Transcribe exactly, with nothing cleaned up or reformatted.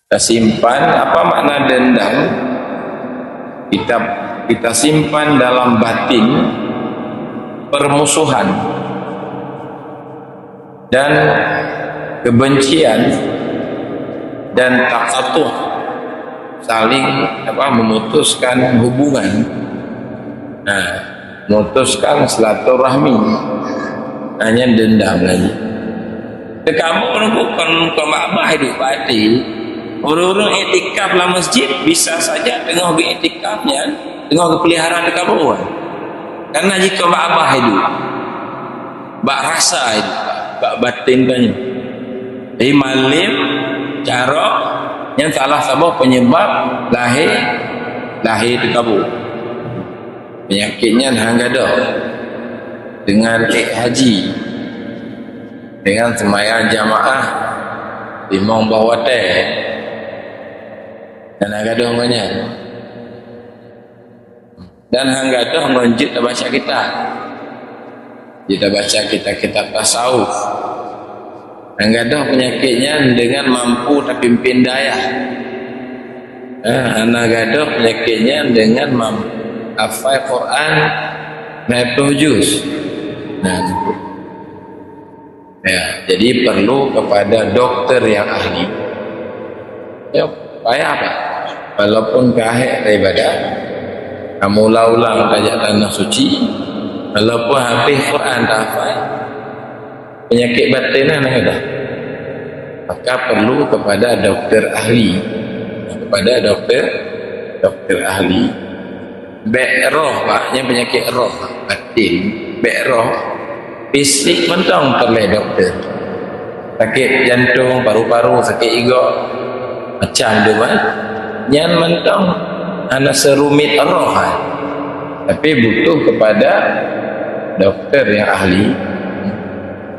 Kita simpan, apa makna dendam? Kita kita simpan dalam batin permusuhan dan kebencian dan taqatuh, saling apa, memutuskan hubungan. Nah, memutuskan silaturahmi. Hanya dendam lagi. Teukamoe kon, kon bak bah hidup batin. Ureuëng-ureuëng iktikaf lam masjid bisa saja teungoh geuiktikaf nyan teungoh geupelihara teukamoe. Karena jih kon bak bah hidup. Bak rasa hidup, bak batin tanyoe. Jadi malem, carok, nyan salah saboh penyebab lahé lahé teukamoe. Penyakit nyan han gadôh dengan ék haji, dengan seumayang jamaah limong boh watée, dan han gadôh ngon nyan. Dan han gadôh ngon jeuet tabaca kitab. Jeuet tabaca kitab-kitab tasawuf. Han gadôh penyakit nyan dengan mampu tapimpin dayah. Ha, hana gadôh penyakit nyan dengan mampu hafai Quran lhée ploh juz. Nah, ya, jadi perlu kepada dokter yang ahli. Ya, payah, Pak. Walaupun kahek daripada kamu ulang-ulang tajak tanah suci, walaupun habis Quran tahafal, penyakit batin lah nak kata. Maka perlu kepada dokter ahli. Kepada dokter dokter ahli. Bek roh, Pak, nyan penyakit roh, batin. Bek roh, fisik mantong perlu dokter. Sakit jantung, paru-paru, sakit igok, macam tu kan. Nyan mantong hana serumit roh kan. Tapi butuh kepada dokter yang ahli.